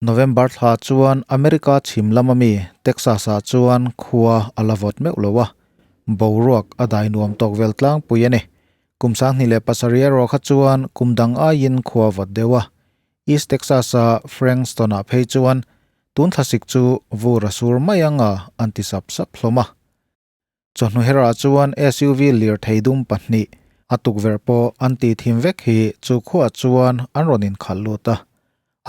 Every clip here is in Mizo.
November thla chuan America chhim lama mi Texas ah chuan khua a la vawt meuh lo a, boruak a dai nuam tawk vel tlangpui a ni. Kum 2007 erawh kha chuan kum dang aiin khua vawt deuh a, East Texas a Frankston ah phei chuan tun thlasik chu vur a sur mai ang a an ti sap sap hlawm a. Chawhnu herah chuan SUV lirthei dum pahnih a tukverh pawh an tih thim vek hi chu khuaah chuan an rawn inkhalh lut a.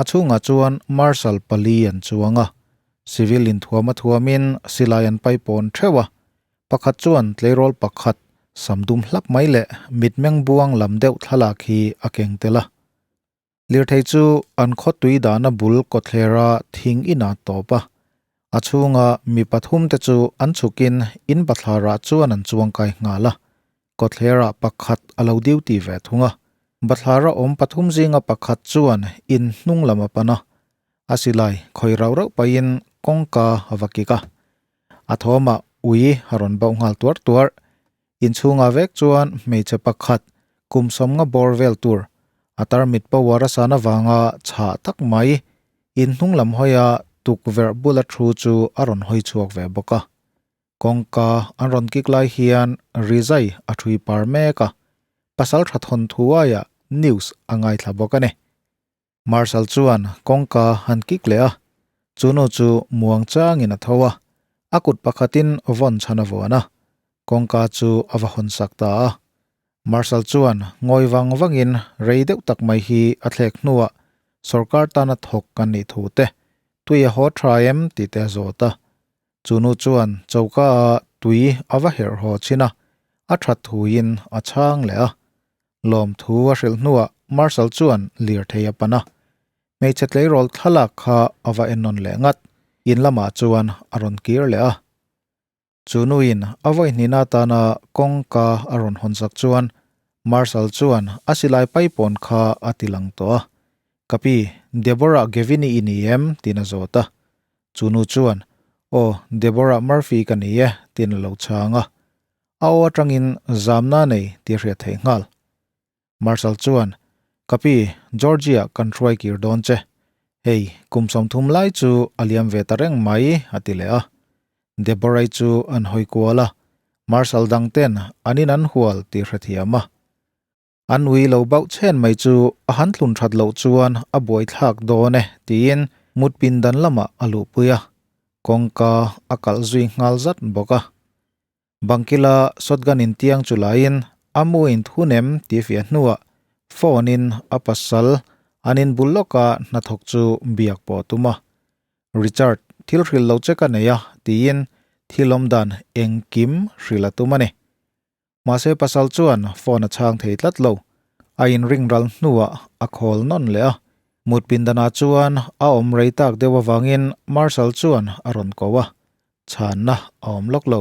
A chhungah chuan Marshal pali an chuang a, civil inthuam a thuamin silai an paipawn theuh a, pakhat chuan tleirawl pakhat sam dum hlap mai leh mitmeng buang lam deuh thlalak hi a keng tel a. Lirthei chu an khawtui dahna bul kawthlera thing inah tawp a, a chhunga mi pathum te chu an chhukin in bathlarah chuan an chuang kai nghal a, kawthlera pakhat a lo duty ve thung a, bathlara awm pathum zinga pakhat chuan in hnung lam a pan a, a silai khawi rauh rauh pahin kawngka a va kik a, a thawmah ui a rawn bauh nghal tuar tuar. Inchhungah vek chuan hmeichhe pakhat kum sawmnga bawr vel tur a tarmit power a san avanga chhah tak mai in hnung lam hawia tukverh bula thu chu a rawn hawi chhuak ve bawk a. Kawngka an rawn kik lai hian rizai a thui par mek a, pasal tha thawn thuaia news a ngaithla bawk a ni. Marshal chuan kawngka han kik leh a, chu nu chu muang changin a tho a, a kut pakhatin vawn chhan a vuan a, kawngka chu a va hawn sak ta a. Marshal chuan ngawi vang vangin rei deuh tak mai hi a thlek hnuah sawrkar tana thawk kan nih thu te, tui a haw tha em tih te a zawt a. Chu nu chuan choka ah tui a va herh haw chin a, a that thuin a chhang leh a. Lawmthu a hrilh hnuah Marshal chuan lirthei a pan a, hmeichhe tleirawl thlalak kha a va ennawn leh ngat. In lamah chuan a rawn kir leh a. Chu nuin a vawihnihna atana kawngka a rawn hawnsak chuan Marshal chuan a silai paipawn kha a ti lang tawh a. Ka pi, Deborah Gavin-i i ni em? tiin a zawt a. Chu nu chuan, Aw, Deborah Murphy ka ni e, tiin a lo chhang a. A aw atangin zamna nei tih a hriat theih nghal. Marshal chuan, Ka pi, Georgia kan hruai kir dawn che. Hei, kum 30 lai chu a liam ve ta reng mai, a ti leh a. Deborah-i chu an hawi kual a, Marshal dang ten an in an hual tih hrethiam a. An ui lo bauh chhen mai chu a han tlun that loh chuan a buaithlak dawn e tiin mut pindan lamah a luhpui a, kawngka a kalh zui nghal zat bawk a. Bangkila shotgun in tiang chu laiin a mu in thunem tih fiah hnuah phone in a pasal an in bul lawka hnathawk chu biak pawh a tum a. Richard, thil hrilh lo che ka nei a tiin thil awmdan engkim hrilh a tum a ni. Mahse pasal chuan phone a chhang thei tlat lo. A inring ral hnuah a call nawn leh a. Mut pindanah chuan a awm rei tak deuh avangin Marshal chuan a rawn ko a, chhanna a awm lawk lo.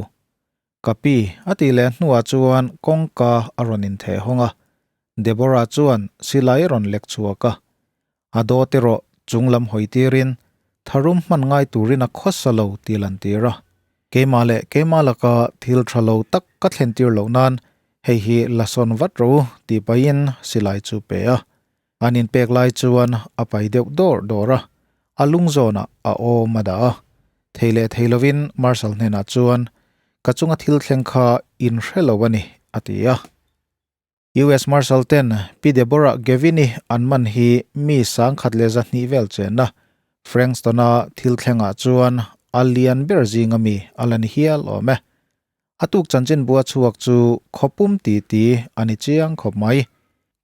Ka pi a tih leh hnuah chuan kawngka a rawn intheh hawng a, Deborah chuan silai a rawn lek chhuak a. A dawt erawh chung lam hawi tirin tharum hman ngai turin a khawsa lo tih lan tir a. Keimah leh keimah laka thil tha lo tak ka thlen tir loh nan hei hi la sawn vat rawh u tih pahin silai chu pe a. An inpek lai chuan a pai deuh dawr dawr a, a lung zawnah a awm a dah a. Thei leh thei lovin Marshal hnenah chuan, Ka chunga thil thleng kha in hre lo a ni, a ti a. US Marshal ten Pi Deborah Gavin-i an man hi mi 1200 vel chenna Frankston-a thil thlengah chuan a lian ber zinga mi a la ni hial awm e. A tuk chanchin bua chhuak chu khawpum ti ti a ni chiang khawp mai.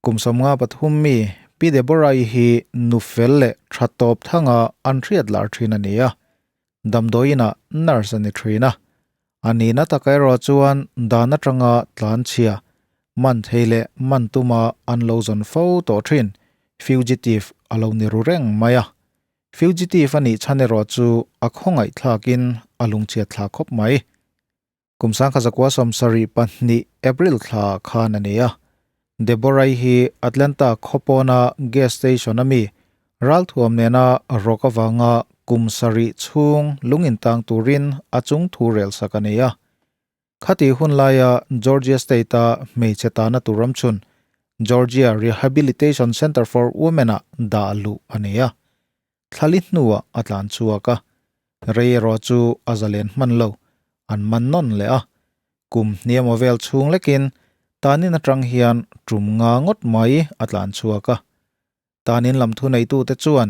Kum 53 mi Pi Deborah-i hi nu fel leh tha tawp thanga an hriat lar thin a ni a. Damdawiinah nurse a ni thin a. A nihna taka erawh chuan dan atanga tlan chhia, man thei leh man tuma an lo zawn fo tawh thin, fugitive a lo ni ru reng mai a. Fugitive a nih chhan erawh chu a khawngaih thlakin a lungchhiat thla khawp mai. Kum 1972 April thla khan a ni a. Deborah-i hi Atlanta khawpawna gas station a mi ralthuam nena rawk avanga kum sarih chhung lung intang turin a chung thu rel sak a ni a. Khati hun laia Georgia State-a hmeichhe tana tur ram chhun Georgia Rehabilitation Center for Women-ah dah luh a ni a. Thlali hnuah a tlan chhuak a, rei erawh chu a zalen hman lo, an man nawn leh a. Kum hniam aw vel chhung lekin tanin atang hian tum nga ngawt mai a tlan chhuak a. Tanin lam thuneitute chuan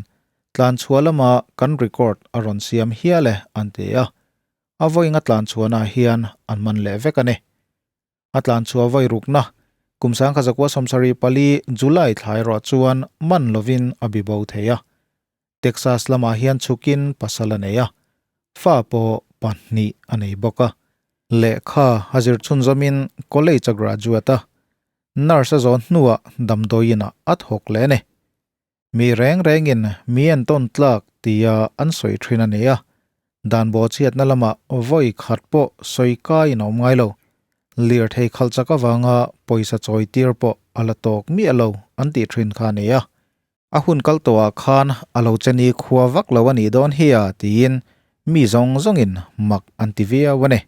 tlan chhuah lama kan record a rawn siam hial e an ti a, a vawiinga tlan chhuahnaah hian an man leh vek a ni. A tlan chhuah vawi rukna kum 1974 July thla erawh chuan man lovin a bi bo thei a. Texas lamah hian chhukin pasal a nei a, fa pawh pahnih a nei bawk a. Lehkha a zir chhunzawmin college a graduate a, nurse a zawn hnuah damdawiinah a thawk leh a ni. Mi reng rengin mi entawn tlak tia an sawi thin a ni a, dan bawhchhiatna lamah vawi khat pawh sawi kaiin a awm ngai lo. Lirthei khalh chak avanga pawisa chawi tir pawh a la tawk miah lo an tih thin kha a ni a. A hun kal tawhah khan a lo cheni khua vak lo a nih dawn hi a tiin mi zawng zawngin mak an ti viau a ni.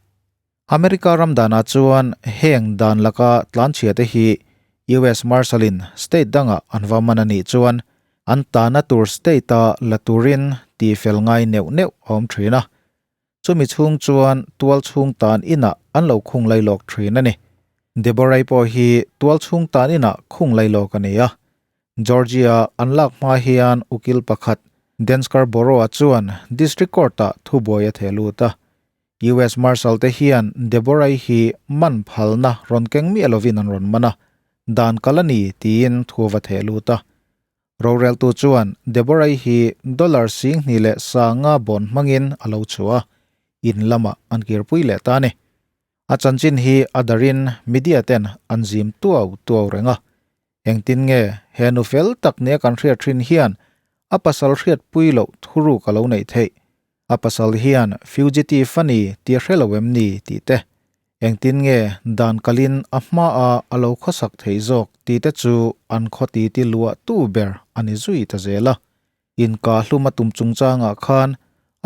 America ram danah chuan heng dan laka tlanchhia te hi US Marshal-in state dangah an va man a nih chuan an tahna tur state-a la turin tihfel ngai neuh neuh a awm thin a. Chumi chhung chuan tual chhung tan inah an lo khung lailawk thin a ni. Deborah-i pawh hi tual chhung tan inah khung lailawk a ni a. Georgia an lak hma hian ukil pakhat Dan Scarborough-a chuan District Court-ah thubuai a theh lut a. US Marshal te hian Deborah-i hi man phalna rawn keng miah lovin an rawn man a, dan kal a ni tiin thu va theh lut a. Roreltu chuan Deborah-i hi dollar 20 leh sanga bawn hmangin a lo chhuah a, in lamah an kirpui leh ta a ni. A chanchin hi a darin media ten an zim tuau tuau reng a. Engtin nge he nu fel tak nia kan hriat thin hian a pasal hriatpui loh thuruk a lo neih theih? A pasal hian fugitive a ni tih a hre lo em ni tih te, engtin nge dan kalin a hmaah a lo khawsak theih zawk tih te chu an khaw titi luah tu ber a ni zui ta zel a. Inka hlum a tum chungchangah khan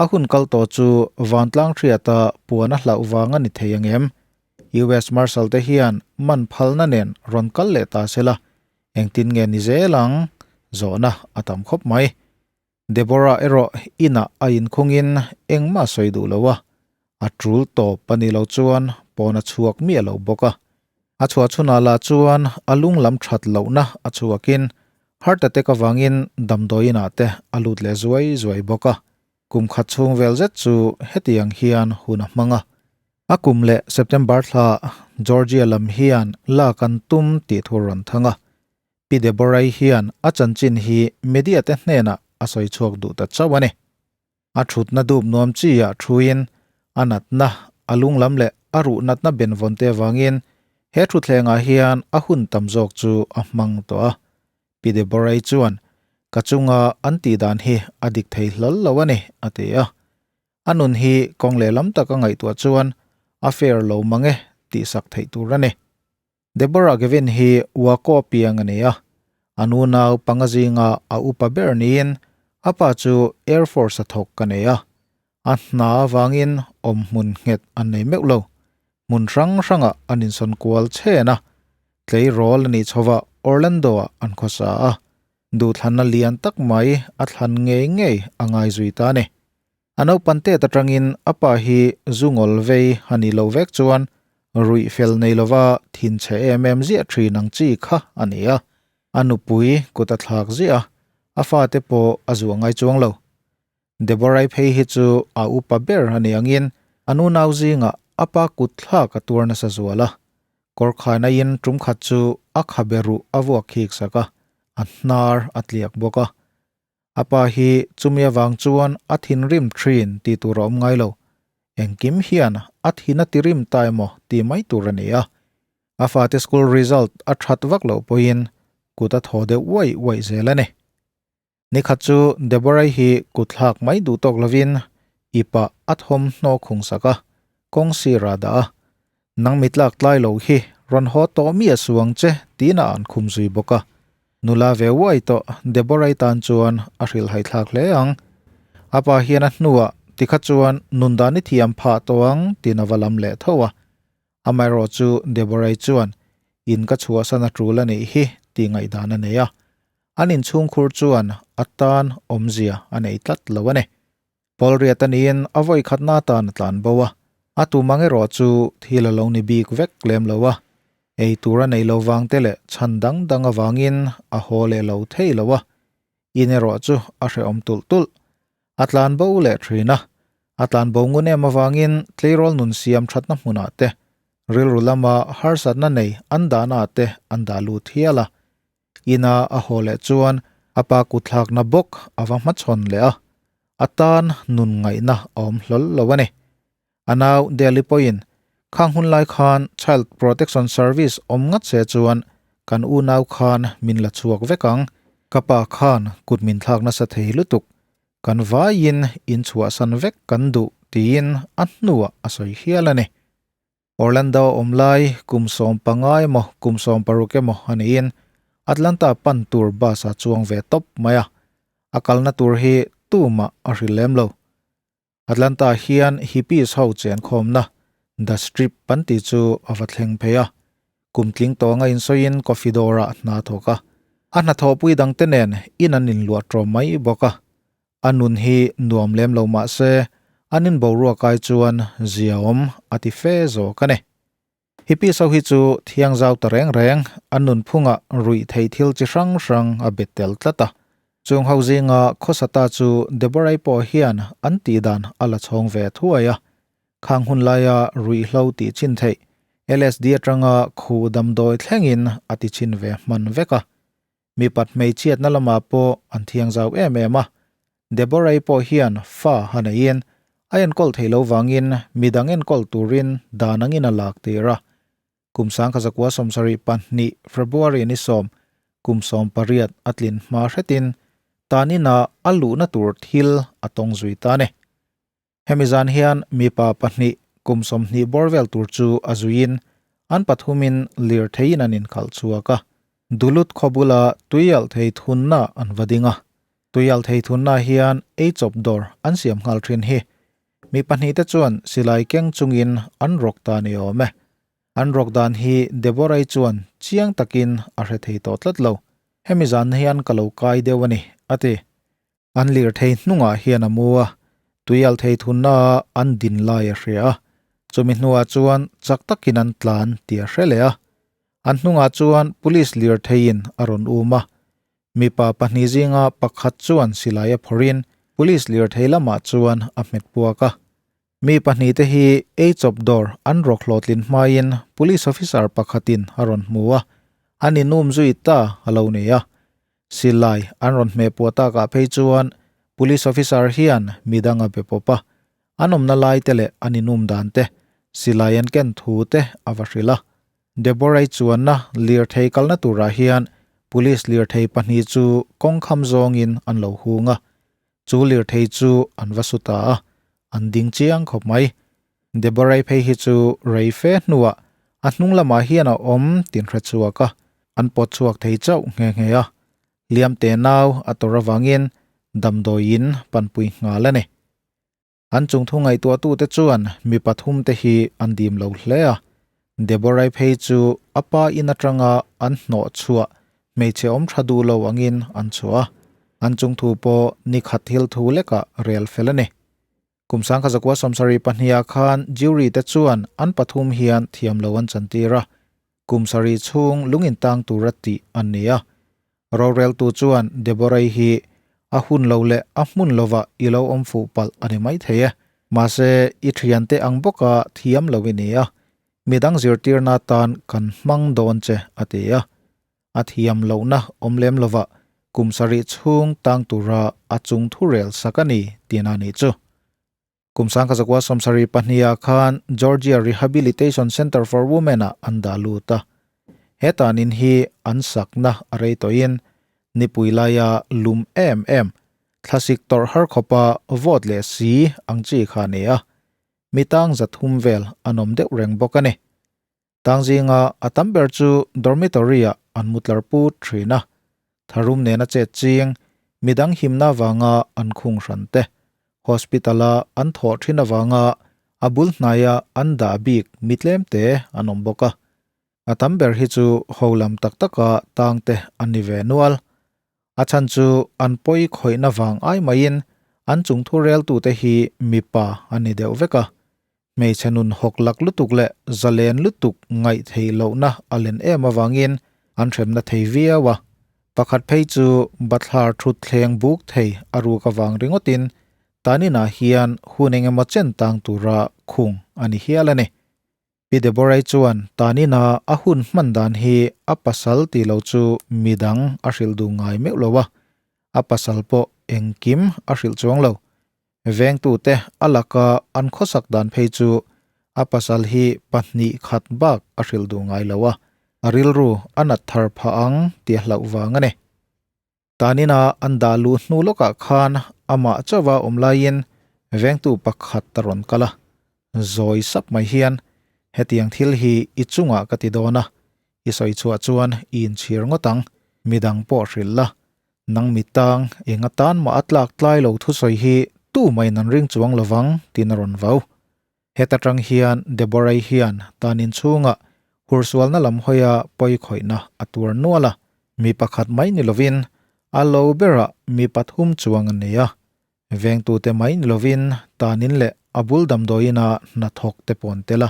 a hun kal tawh chu vantlang hriata puan a hlauh vang a ni thei ang em? US Marshal te hian man phalna nen rawn kal leh ta se la, engtin nge ni zel ang? Zawhna a tam khawp mai. Deborah erawh inah a inkhungin engmah sawi duh lo a, a tul tawp a nih loh chuan pawn a chhuak miah lo bawk a. A chhuah chhunah lah chuan a lung lam that lohna a chhuakin heart attack avangin damdawiinah te a lut leh zuai zuai bawk a. Kum khat chhung vel zet chu hetiang hian hun a hmang a. A kum leh September thla Georgia lam hian lak an tum tih thu rawn thang a. Pi Deborah-i hian a chanchin hi media te hnenah a sawi chhuak duh ta chauh a ni. A thutna dup nuam chi ah thuin a natna, a lunglam leh a ruh natna benvawn te avangin he thutthlengah hian a hun tam zawk chu a hmang tawh a. Pi Deborah-i chuan, Ka chunga an tih dan hi a dik thei hlawl lo a ni, a ti a. A nun hi kawng lehlam taka ngaihtuah chuan a fair lo mang e tih sak theih tur a ni. Deborah Gavin hi Waco piang a ni a, a nunau panga zinga a upa ber niin a pa chu Air Force a thawk a nei a, a hna avangin awm hmun nghet an nei meuh lo. Hmun hrang hrangah an insawn kual chhen a, tleirawl a nih chhovah Orlando-ah an khawsa a, duhthlanna lian tak mai a thlan ngei ngei a ngai zui ta a ni. A naupan tet atangin a pa hi zu ngawl vei a nih loh vek chuan ruih fel nei lova thin chhe em em ziah thin ang chi kha a ni a. A nupui kut a thlak ziah a, a fate pawh a zuah ngai chuang lo. Deborah-i phei hi chu a upa ber a ni angin a nunau zingah a pa kut thlak a tuar nasa zual a. Kawrkhaina-in tum khat chu a khabe ruh a vuak khik sak a, a hnar a tliak bawk a. A pa hi chumi avang chuan a thinrim thin tih tur a awm ngai lo. Engkim hian a thin a tirim ta emaw tih mai tur a ni a. A fate school result a that vak loh pawhin kut a thaw deuh uaih uaih zel a ni. Nikhat chu Deborah-i hi kut thlak mai duh tawk lovin ipah a thawmhnaw khung sak a, kawng sir a dah a. Nang mi tlak tlai lo hi rawn haw tawh mi a suang che tiin a an khum zui bawk a. Nula ve uai tawh Deborah-i tan chuan a hrilhhai thlak hle ang. A pa hian a hnuah tikha chuan nundan i thiam phah tawh ang tiin a va lam leh tho a. Amaherawh chu Deborah-i chuan in ka chhuahsan a tul a nih hi tih ngaihdan a nei a. An inchhungkhur chuan a tan awmzia a nei tlat lo a ni. Pawl riat a niin a vawi khatna atan a tlan bo a, a tum ang erawh chu thil a lo ni bik vek lem lo a, ei tur a nei lo vang te leh chhan dang dang avangin a haw leh lo thei lo a, in erawh chu a hrehawm tulh tulh. A tlan bo leh thin a, a tlan bo ngun em avangin tleirawl nun siam thatna hmunah te, rilru lama harsatna nei an dahnaah te an dah lut hial a. Ina a haw leh chuan a pa kutthlakna bawk a va hmachhawn leh a, a tan nun ngaihna a awm hlawl lo a ni. A nau Delhi pawhin khang hun lai khan Child Protection Service awm ngat se chuan kan unau khan min la chhuak vek ang, ka pa khan kut min thlak nasa thei lutuk, kan vaiin inchhuahsan vek kan duh tiin a hnuah a sawi hial a ni. Orlando awm lai kum 15 emaw kum 16 emaw a niin Atlanta pan tur bus a chuang ve tawp mai a, a kalna tur hi tumah a hrilh lem lo. Atlanta hian hippies ho chenkhawmna The Strip an tih chu a va thleng phei a, kum tling tawnga insawiin coffee dawrah hna thawk a, a hnathawhpui dangte nen in an inluah tawm mai bawk a. A nun hi nuam lem lo mah se, an in boruak ai chuan ziaawm a ti fe zawk a ni. Hippies ho hi chu thiang zau ta reng reng, an nunphungah ruih theih thil chi hrang hrang a bet tel tlat a. Chung ho zinga khawsata chu Deborah-i pawh hian an tih dan a la chhawng ve thuai a. Khang hun laia ruihhlo tih chin theih, LSD atanga khuh damdawi thlengin a ti chin ve hman vek a. Mipat hmeichhiatna lamah pawh an thiang zau em em a, Deborah-i pawh hian fa a neiin a enkawl theih loh vangin midang enkawl turin dan angin a lak tir a. Kum 1972 February ni 10, kum 18 a tlin hma hretin tan inah a luhna tur thil a tawng zui ta a ni. Hemi zan hian mipa pahnih kum 20 bawr vel tur chu a zuiin an pathumin lirtheiin an inkhalh chhuak a. Duluth khaw bula tuialh thei thunna an va ding a. Tuialh thei thunna hian ei chawp dawr an siam nghal thin hi. Mi pahnihte chuan silai keng chungin an rawk ta ni awm e. An rawk dan hi Deborah-i chuan chiang takin a hre thei tawh tlat lo. Hemi zan hian ka lo kai deuh a ni, a ti. An lirthei hnungah hian a mu a, tuial thei thunna ah an din lai a hria a, chumi hnuah chuan chak takin an tlan tih a hre leh a. An hnungah chuan police lirtheiin a rawn um a, mipa pahnih zinga pakhat chuan silai a phawrhin police lirthei lamah chuan a hmet puak a. Mi pahnihte hi ei chawp dawr an rawk hlawhtlin hmain police officer pakhatin a rawn hmu a, an inum zui ta a lo ni a. Silai an rawn hmeh puah takah phei chuan police officer hian midang a be pawp a, an awmna lai te leh an inum dan te, silai an ken thu te a va hrilh a. Deborah-i chuanna lirthei kalna turah hian police lirthei pahnih chu kawngkham zawngin an lo hung a, Chu lirthei chu an va su ta a, an ding chiang khawp mai. Deborah-i phei hi chu rei fe hnuah a hnung lamah hian a awm tin hre chhuak a, an pawt chhuak thei chauh nghe nghe a. Liam te nau a tawrh avangin damdawiin panpui nghal a ni. An chungthu ngaihtuahtute chuan mi pathum te hi an dim lo hle a, Deborah-i phei chu a pa in atanga an hnawh chhuah hmeichhe awm tha duh lo angin an chhuah a, an chungthu pawh ni khat thil thu lekah rel fel a ni. Kum 1972 ah khan jury te chuan an pathum hian thiam lo an chantir a, kum sarih chhung lung intang tura tih an ni a. Roreltu chuan Deborah-i hi a hun lo leh a hmun lovah i lo awm fuh palh a ni maithei e. Mahse, i thiante ang bawka thiam lo i ni a, midang zirtirna atan kan hmang dawn che, a ti a. A thiam lohna awm lem lovah kum sarih chhung tang tura a chung thu rel sak a ni tihna a nih chu. Kum 1972 ah khan Georgia Rehabilitation Center for Women ah an dah lut a. He tanin hi an sakna a rei tawhin nipui laia lum em em, thlasik tawrh har khawpa vawt leh si ang chi kha a ni a. Mi tang 300 vel an awm deuh reng bawk a ni. Tang zinga a tam ber chu dormitory ah an mu tlar put thin a, tharum nena chet ching, midang himna avanga an khung hran te, hospital a an thawh thin avanga a bul hnaia an dah bik mi tlem te an awm bawk a. A tam ber hi chu ho lam tak taka tang te an ni ve nual. A chhan chu an pawi khawihna vang ai maiin an chungthu reltute hi mipa an ni deuh vek a. Hmeichhe nun hawk lak lutuk leh zalen lutuk ngaih theih lohna a len em avangin an hremna thei viau a. Pakhat phei chu bathlar thut thleng buk thei a ruk avang ringawtin taninah hian hun engemaw chen tang tura khung a ni hial a ni. Pi Deborah-i chuan tanina a hun hman dan hi a pasal tih lo chu midang a hrilh duh ngai meuh lo a, a pasal pawh engkim a hrilh chuang lo. Vengtute a laka an khawsak dan phei chu a pasal hi pahnih khat bak a hrilh duh ngai lo a, a rilru a nat thar phah ang tih a hlauh vang a ni. Tanina an dah luh hnu lawkah khan amah chauha awm laiin vengtu pakhat a rawn kal a, zawi sap mai hian, Hetiang thil hi i chungah ka ti dawn a, i sawi chhuah chuan i inchhir ngawt ang, midang pawh hrilh la, Nang mi tang eng atan mah a tlak tlai lo thusawi hi tu main an ring chuang lovang tiin a rawn vau. Heta tang hian Deborah-i hian tan inchhungah hursualna lam hawia pawi khawihna a tuar nual a, mi pakhat mai ni lovin a lo berah mi pathum chuang an nei a, vengtute mai ni lovin tanin leh a bul damdawiina hnathawk te pawh an tel a.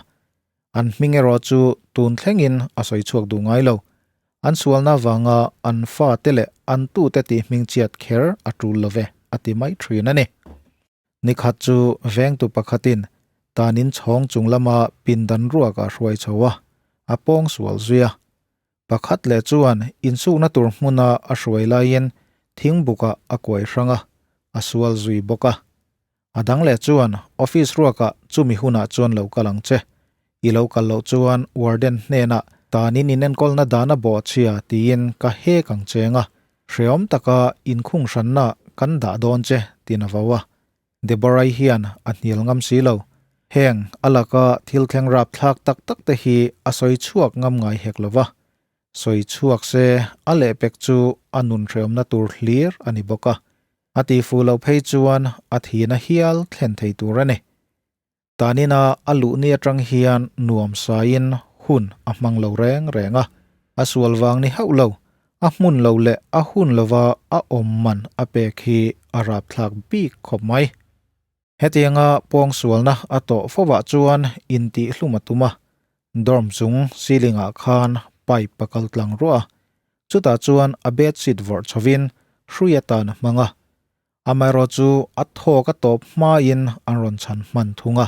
An hming erawh chu tun thlengin a sawi chhuak duh ngai lo. An sualna avanga an fate leh an tute tih hming chiat kher a tul lo ve, a ti mai thin a ni. Nikhat chu vengtu pakhatin tanin chhawng chung lama pindan ruak a hruai chho a, a pawng sual zui a. Pakhat leh chuan insukna tur hmuna a hruai laiin thingbukah a kuai hrang a, a sual zui bawk a. A dang leh chuan office ruakah chumi hunah chuan lo kal ang che. I lo kal loh chuan warden hnenah tanin inenkawlna dan a bawh chhia tiin ka hek ang cheng a, hreawm taka inkhung hranna kan dah dawn che tiin a vau a. Deborah-i hian a hnial ngam si lo. Heng a laka thil thleng rapthlak tak tak te hi a sawi chhuak ngam ngai hek lo va. Sawi chhuak se a lehpek chu a nun hreawmna tur hlir a ni bawk a. A ti fuh loh phei chuan a thihna hial thlen thei tur a ni. Tanina a luh ni atang hian nuam saiin hun a hmang lo reng reng a, a sual vang ni hauh lo, a hmun lo leh a hun lova a awm man a pek hi a rapthlak bik khawp mai. Hetianga pawngsualna a tawh fovah chuan intihhlum a tum a, dorm chung ceiling ah khan pipe a kal tlang ruah a, chutah chuan a bedsheet vawrh chhovin hrui atan a hmang a, amaherawh chu a thawk a tawp hmain an rawn chhan hman thung a.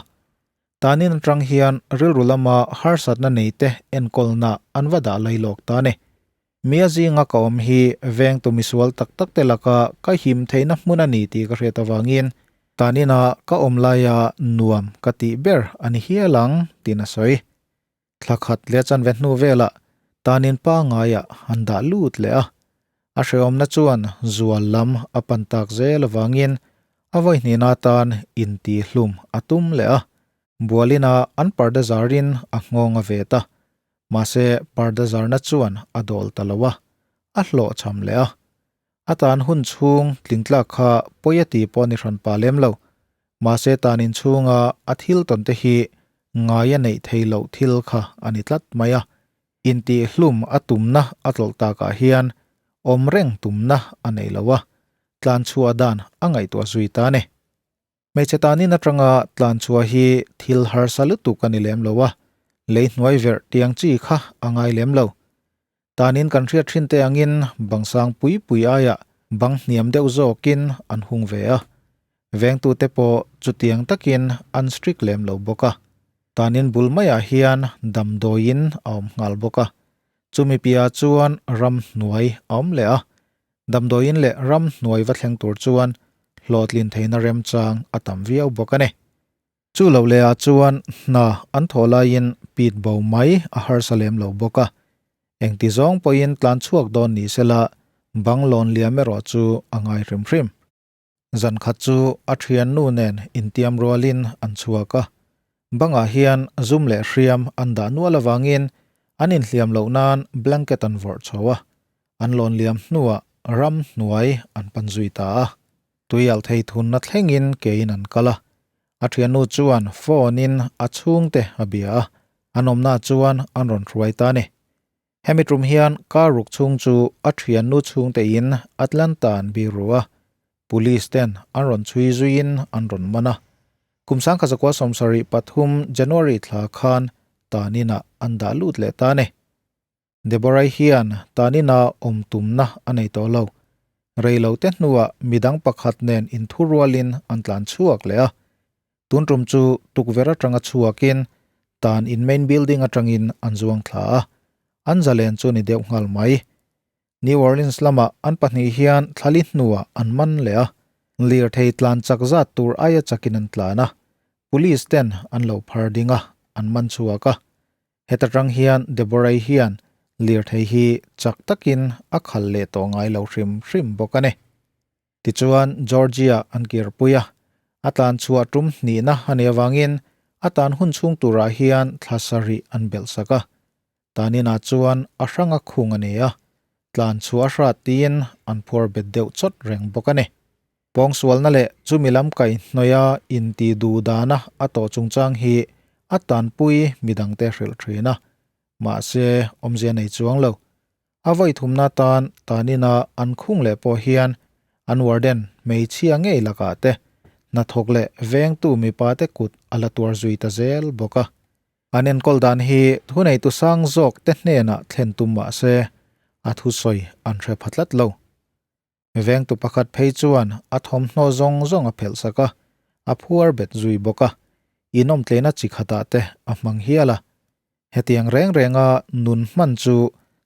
Tanin atang hian rilru lama harsatna neite enkawlna an va dah lai lawk ta a ni. Mia zinga ka awm hi vengtu misual tak tak te laka ka him theihna hmun a ni tih ka hriat avangin tanina ka awm laia nuam ka tih ber a ni hial ang tiin a sawi. Thla khat leh chanve hnu velah tanin pangaiah an dah lut leh a, a hrehawmna chuan zual lam a pan tak zel avangin a vawihnihna atan intihhlum a tum leh a, bualina an parda zarin a nghawng a vet a, mahse parda zarna chuan a dawl ta lo a, a hlawhchham leh a. A tan hun chhung tlingtlak kha pawi a ti pawh a ni hran pa lem lo. Mahse tan inchhunga a thil tawn te hi ngai a neih thei loh thil kha a ni tlat mai a. Intihhlum a tumna a tlawlh takah hian awm reng tumna a nei lo a, tlanchhuah dan a ngaihtuah zui ta a ni. Hmeichhe tanin atanga tlanchhuah hi thil harsa lutuk a ni lem lo a, lei hnuai verh tiang chi kha a ngai lem lo. Tanin kan hriat thin te angin bang sang pui pui aiah bang hniam deuh zawkin an hung ve a, vengtute pawh chutiang takin an strict lem lo bawk a. Tanin bul maiah hian damdawiin a awm nghal bawk a, chumi piahah chuan ramhnuai a awm leh a, Damdawiin leh ram hnuai va thleng tur chuan hlawhtlin theihna remchang a tam viau bawk a ni. Chu loh leh ah chuan hna an thawh laiin pit bo mai a harsa lem lo bawk a. Engti zawng pawhin tlan chhuak dawn ni sela bang lawn liam erawh chu a ngai hrim hrim. Zan khat chu a thiannu nen intiam rualin an chhuak a, bangah hian zum leh hriam an dah nual avangin an inhliam loh nan blanket an vawrh chho a, an lawn liam hnuah ram hnuai an pan zui ta a. Tui alh thei thunna thlengin kein an kal a, a thiannu chuan phone in a chhungte a bia a, an awmna chuan an rawn hruai ta a ni. Hemi tum hian kar ruk chhung chu a thiannu chhungte in Atlanta an biru a, Police ten an rawn chhui zuiin an rawn man a. Kum 1973 January thla khan taninah an dah lut leh ta a ni. Deborah-i hian tanina awm tumna a nei tawh lo. Rei lo te hnuah midang pakhat nen inthurualin an tlan chhuak leh a. Tun tum chu tukverh atanga chhuakin tan in main building atangin an zuang thla a, an zalen chu ni deuh nghal mai. New Orleans lamah an pahnih hian thlali hnuah an man leh a, lirthei tlan chak zat tur aia chakin an tlan a, police ten an lo phar ding a, an man chhuak a. Heta tang hian Deborah-i hian lirthei hi chak takin a khal leh tawh ngai lo hrim hrim bawk a ni. Tichuan Georgia an kirpui a, a tlan chhuah tum hnihna a nih avangin a tan hun chhung turah hian thla sarih an belh sak a. Taninah chuan a hranga khung a ni a, tlan chhuah a hrat tiin an phuar bet deuh chawt reng bawk a ni. Pawngsualna leh chumi lam kaihhnawih a inti duh dana a tawh chungchang hi a tanpui midangte hrilh thin a, mahse awmzia nei chuang lo. A vawi thumna tan tanina an khung leh pawh hian an warden hmeichhia ngei lakah te hnathawk leh vengtu mipa te kut a la tuar zui ta zel bawk a. An enkawl dan hi thuneitu sang zawk te hnenah thlen tum mah se a thusawi an hre pha tlat lo. Vengtu pakhat phei chuan a thawmhnaw zawng zawng a phelh sak a, a phuar bet zui bawk a, inawmtleina chi khatah te a hmang hial a. Hetiang reng renga nun hman chu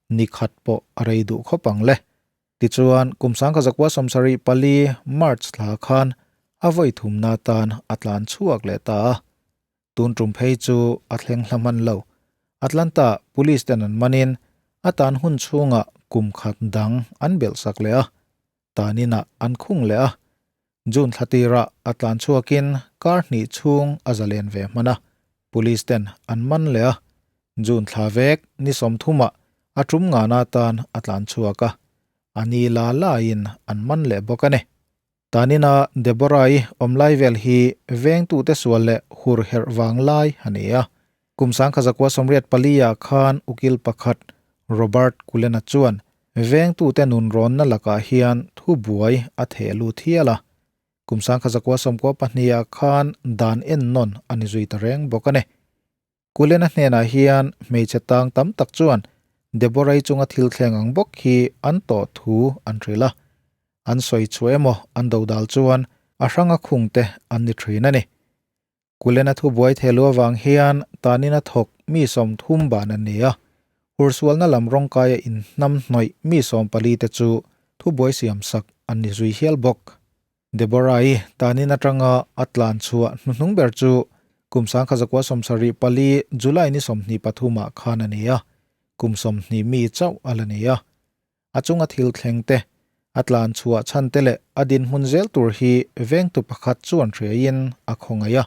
ni khat pawh a rei duh khawp ang le. Tichuan, kum 1974 March thla khan a vawi thumna tan a tlan chhuak leh ta a. Tun tum phei chu a thleng hla hman lo. Atlanta Police ten an manin a tan hun chhungah kum khat dang an belh sak leh a, tan inah an khung leh a. June thla tirah a tlan chhuakin kar hnih chhung a zalen ve hman a, Police ten an man leh a. June thla vek ni sawmthumah a tum ngana tan a tlan chhuak a, a ni la lain an man leh bawk a ni. Tanina Deborah-i awm lai vel hi vengtute sual leh hur herh vang lai a ni a. Kum 1984 ah khan ukil pakhat Robert Cullen-a chuan vengtute nunrawnna lakah hian thubuai a theh lut hial a. Kum 1992 ah khan dan ennawn a ni zui ta reng bawk a ni. Cullen-a hnenah hian hmeichhe tang tam tak chuan Deborah-i chunga thil thleng ang bawk hi an tawh thu an hrilh a. An sawi chhuah emaw an dodal chuan a hranga khungte an ni thin a ni. Cullen-a thubuai thehlu avang hian tanin a thawk mi 30 ban an ni a. Hursualna lam rawngkaia inhnam hnawih mi 14 te chu thubuai siamsak an ni zui hial bawk. Deborah-i tanin atanga a tlan chhuah hnuhnung ber chu kum 1974 July ni 23 ah khan a ni a, kum 20 mi chauh a la ni a. A chunga thil thleng te, a tlan chhuah chhan te leh a dinhmun zel tur hi vengtu pakhat chuan hriaiin a khawngaih a.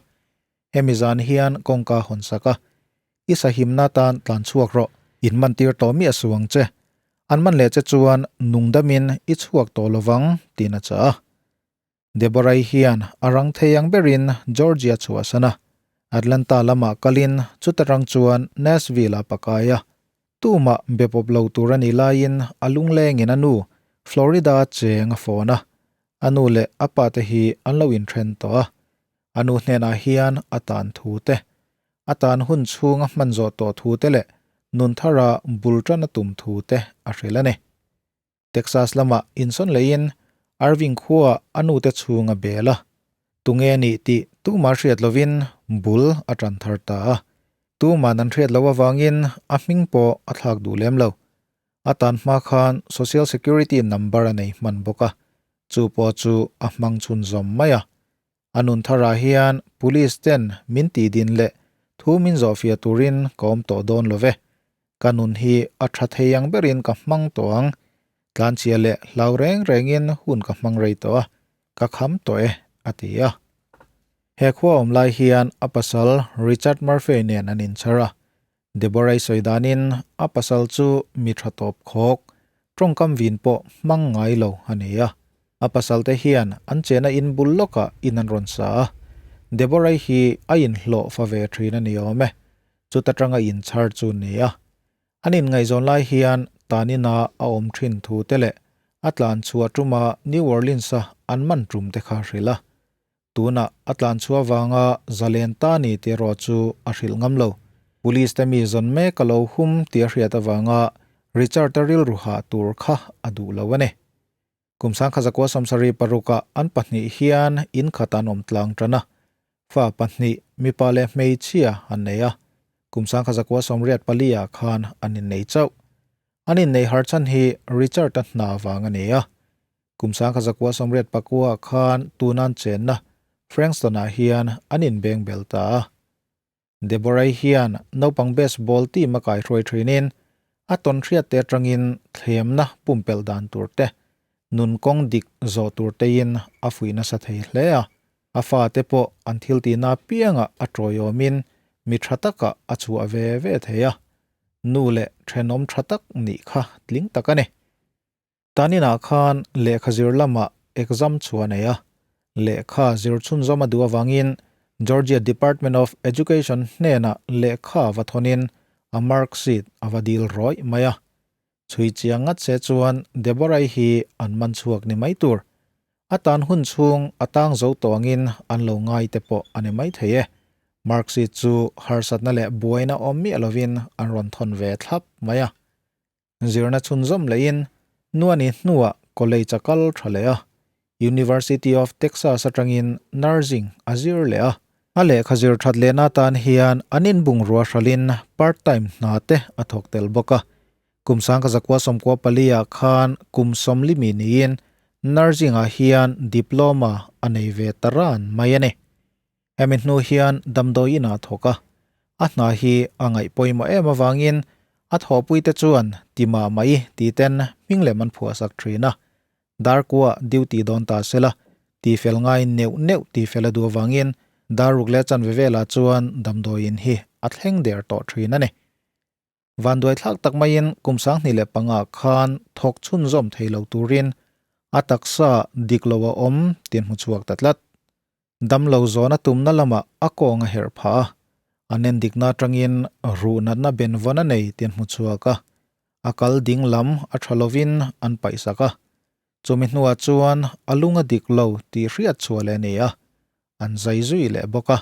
Hemi zan hian kawngka hawn sak a, I sahimna tan tlan chhuak rawh, in man tir tawh miah suh ang che. An man leh che chuan nungdamin i chhuak tawh lovang, tiin a chah a. Deborah-i hian a rang thei ang berin Georgia chhuahsan a, Atlanta lamah kalin chuta rang chuan Nashville-ah pakai a. Tumah be pawp lo tur a nih laiin a lunglengin a nu Florida-a cheng a phone a, a nu leh a pate hi an lo inthen tawh a. A nu hnenah hian a tan thu te, a tan hun chhunga hman zawh tawh thu te leh nun thara bul tan a tum thu te a hrilh a ni. Texas lamah insawn leiin Irving khuaah a nute chhung a bel a, tunge a nih tih tumah hriat lovin bul a tan thar ta a. Tuman an hriat loh avangin a hming pawh a thlak duh lem lo. A tan hma khan Social Security number a nei hman bawk a, chu pawh chu a hmang chhunzawm mai a. A nun tharah hian police ten min tih din leh thu min zawhfiah turin ka awm tawh dawn lo ve. Ka nun hi a tha thei ang berin ka hmang tawh ang. Tlanchhia leh hlau reng rengin hun ka hmang rei tawh a, ka kham tawh e, a ti a. He khua awm lai hian a pasal Richard Murphy nen an inchhar a. Deborah-i sawi danin a pasal chu mi tha tawp khawk, tawngkam vin pawh hmang ngai lo a ni a. A pasal te hian an chena in bul lawkah in an rawn sa a. Deborah-i hi a inhlawh fa ve thin a ni awm e. Chuta tanga inchhar chu ni a. An inngaihzawn lai hian tanina a awm thin thu te leh a tlan chhuah tuma New Orleans-a an man tum te kha a hrilh a. Tunah a tlan chhuah vanga zalen ta ni tih erawh chu a hrilh ngam lo. Police te mi zawn mek a lo hum tih a hriat avanga Richard-a rilru hah tur kha a duh lo a ni. Kum sangkhazakua sawmsarih parukah an pahnih hian in khat an awm tlang tan a, fa pahnih, mipa leh hmeichhia an nei a. Kum sangkhazakua sawmriat paliah khan an innei chauh. An innei har chhan hi Richard-a hna vang a ni a. Kum sangkhazakua sawmriat pakuaah khan tunan chenna Frankston-ah hian an inbeng bel ta a. Deborah-i hian naupang baseball team a kaihruai thinin a tawnhriat te atangin thlemna pumpelh dan tur te, nun kawng dik zawh tur tein a fuih nasa thei hle a. A fate pawh an thil tihna apiangah a tawiawmin mi tha takah a chhuah ve ve thei a. Nu leh thenawm tha tak nih kha tling tak a ni. Taninah khan lehkha zir lamah exam chu a nei a, lehkha zir chhunzawm a duh avangin Georgia Department of Education hnenah lehkha va thawnin a mark sheet a va dil rawih mai a. Chhui chiang ngat se chuan Deborah-i hi an man chhuak ni mai tur. A tan hun chhung a tang zo tawh angin an lo ngai te pawh a ni mai thei e. Mark sheet chu harsatna leh buaina awm miah lovin an rawn thawn ve thlap mai a. Zirna chhunzawm lehin Nuani hnuah college a kal tha leh a, University of Texas atangin nursing a zir leh a. A lehkha zir that lehna atan hian an inbungrua hralhin part time hna te a thawk tel bawk a. Kum sangka zakua sawmkua pali ah khan kum sawmlimi niin nursing ah hian diploma a nei ve ta ran mai a ni. Hemi hnu hian damdawi inah a thawk a, a hna hi a ngaih pawimawh em avangin a thawhpuite chuan ti mah mai ti ten hming lem an phuahsak thin a. Darkua duty dawn ta sela, ti fel ngai neuh neuh ti fel a duh avangin darruk leh chanve velah chuan damdawi in hi a thleng der tawh thin a ni. Vanduaithlak tak maiin kum 2005 khan thawk chhunzawm thei lo turin a taksa dik lo a awm tih an hmu chhuak ta tlat. Damlo zawn a tumna lamah a kawng a herh phah a, a nen dikna atangin ruh natna benvawn a nei tih an hmu chhuak a, a kal ding lam a tha lovin an paihsak a. Chumi hnuah chuan a lung a dik lo tih hriat chhuah leh a ni a, an zai zui leh bawk a.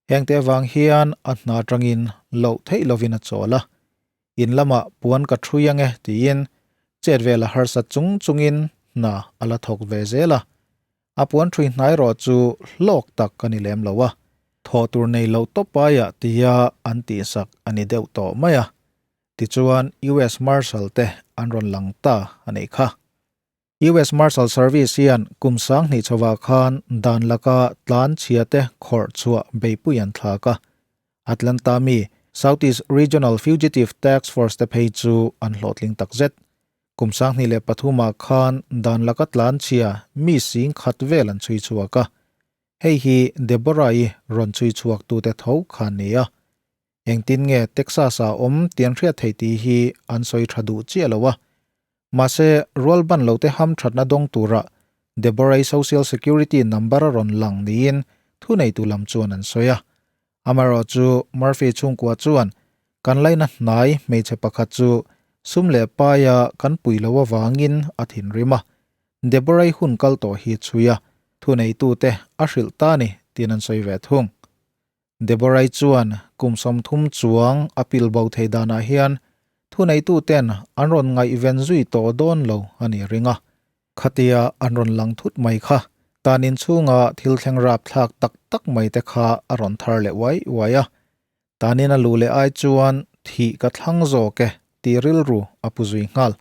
Hengte avang hian a hna atangin loh theih lovin a chawl a, in lamah puan ka thui ang e tiin chet vel a harsat chung chungin hna a la thawk ve zel a. A puan thui hnai erawh chu hlawk tak a ni lem lo a, thawh tur nei loh tawp aiah tia an tihsak a ni deuh tawh mai a. Tichuan US Marshal te an rawn lang ta a nih kha. US Marshal Service hian kum 2000 chhovah khan dan laka tlan chhia te khawrh chhuah beihpui an thlak a. Atlanta mi Southeast Regional Fugitive Task Force te phei chu an hlawhtling takzet. Kum 2003 ah khan dan laka tlan chhia mi 10,000 vel an chhui chhuak a. Hei hi Deborah-i rawn chhui chhuak tute tho kha ni a. Engtin nge Texas-ah awm tih an hriat theih tih hi an sawi tha duh chiah lo a. Mahse, rual ban lote ham thatna dawng tura Deborah-i Social Security number a rawn lang niin thuneitu lam chuan an sawi a. Amaherawhchu, Murphy chhungkua chuan kan laina hnai hmeichhe pakhat chu sum leh paia kan pui lo avangin a thinrim a. Deborah-i hun kal tawh hi chhui a, thuneitute a hrilh ta ni tiin an sawi ve thung. Deborah-i chuan kum 30 chuang a pil bo thei danah hian thuneituten an rawn ngaihven zui tawh dawn lo a ni ring a. Khatia an rawn lang thut mai kha tan inchhunga thil thleng rapthlak tak tak mai te kha a rawn thar leh uai uai a. Tanin a luh leh ai chuan thih ka thlang zawk e tih rilru a pu zui nghal.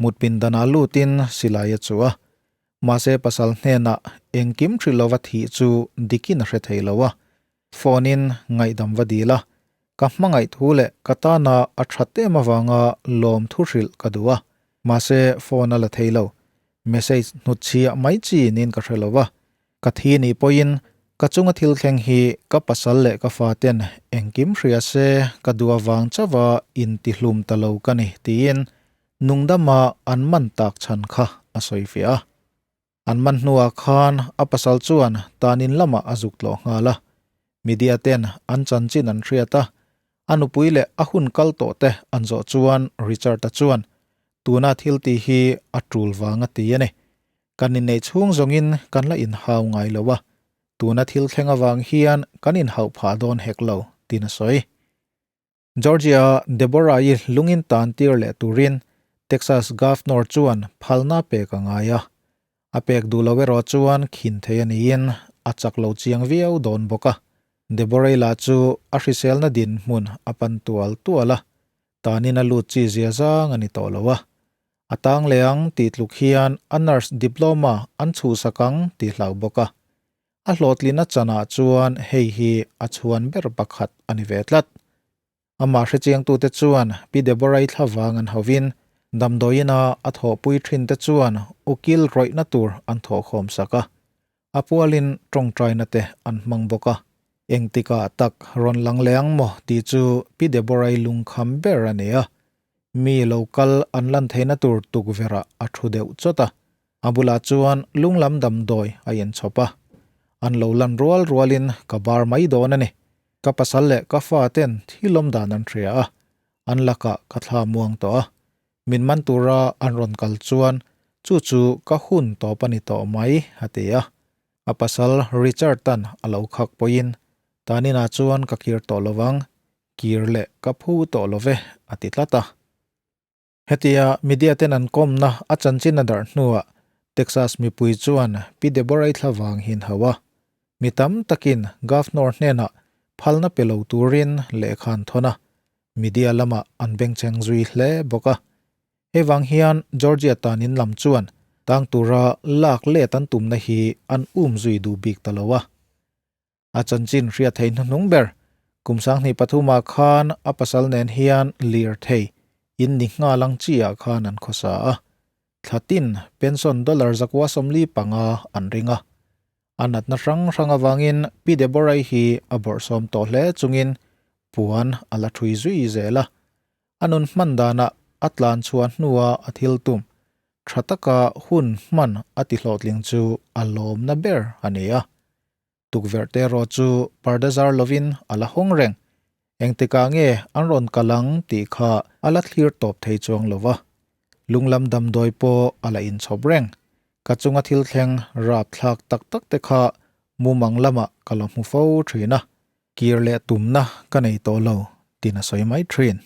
Mutpin danah lutin silai a chuh a, mahse pasal hnenah engkim hrilh lova thih chu dikin a hre thei lo a, phone-in ngaihdam va dil a, ka hmangaih thu leh ka tana a that em avanga lawm thu hrilh ka duh a, mahse phone a la thei lo, message hnutchhiah mai chi niin ka hre lo a, ka thi nih pawhin ka chunga thil thleng hi ka pasal leh ka faten engkim hria se ka duh avang chauha intihlum ta lo ka ni tiin Nungdama an man tak chhan kha a sawi fiah a. An man hnuah khan a pasal chuan tanin lamah a zuk tlawh nghal a. Media ten an chanchin an hriat a. A nupui leh a hun kal tawh te an zawh chuan Richard-a chuan, Tuna thil tih hi a tul vang a ti a ni. Kan inneih chhung zawngin kan la inhau ngai lo a, tuna thil thleng avang hian kan inhauh phah dawn hek lo, tiin a sawi. Georgia Deborah-i lungin tan tir leh turin Texas Governor chuan phalna pek a ngai a. A pek duh lo erawh chuan khin thei a niin a chak lo chiang viau dawn bawk a. Deborah-i lah chu a hriselna dinhmun a pan tual tual a, tanin a lut chi zia zang a ni tawh lo a. A tang leh ang tih tluk hian a nurse diploma an chhuhsak ang tih hlau bawk a. A hlawhtlina chanah chuan hei hi a chhuan ber pakhat a ni ve tlat. Amah hrechiangtute chuan Pi Deborah-i thlavang an hovin damdawiina a thawhpui thinte chuan ukil rawihna tur an thawhkhawm sak a, a pualin tawngtaina te an hmang bawk a. Engtikah tak rawn lang leh ang maw tih chu Pi Deborah-i lungkham ber a ni a, mi lo kal an lan theihna tur tukverhah a thu deuh chawt a. A bulah chuan lunglam damdawi a inchhawp a, an lo lan rual rualin ka bar mai dawn a ni. Ka pasal leh ka fa ten thilawm dan an hria a, an lakah ka thla muang tawh a. Min man tura an rawn kal chuan chu chu ka hun tawp a ni tawh mai, a ti a. A pasal Richard-a'n a lo khak pawhin, Taninah chuan ka kir tawh lovang, kir leh ka phu tawh lo ve, a ti tlat a. Hetia media ten an kawmna a chanchin a darh hnuah Texas mipui chuan Pi Deborah-i thlavang hi an hauh a. Mi tam takin Governor hnenah phalna pe lo turin lehkha an thawn a, media lamah an bengchheng zui hle bawk a. Hei vang hian Georgia tan in lam chuan tang tura lak let an tumna hi an um zui duh bik ta lo a. A chanchin hriat thei hnuhnung ber, kum 2003 ah khan a pasal nen hian lirthei in ni nghal ang chi ah khan an khawsa a, thla tin pension dollar 145 an ring a. A natna hrang hrang avangin Pi Deborah-i hi a bawrhsawm tawh hle chungin puan a la ṭhui zui zel a. A nun hman danah a tlan chhuah hnua a thil tum tha taka hun hman a ti hlawhtling chu a lawmna ber a ni a. Tukverh te erawh chu parda zar lovin a la hawng reng. Engtikah nge an rawn kal ang tih kha a la thlir tawp thei chuang lo va. Lunglam damdawi pawh a la inchhawp reng. Ka chunga thil thleng rap thlak tak tak te kha mumang lamah ka la hmu fo thin a, kir leh tumna ka nei tawh lo tiin a sawi mai thin.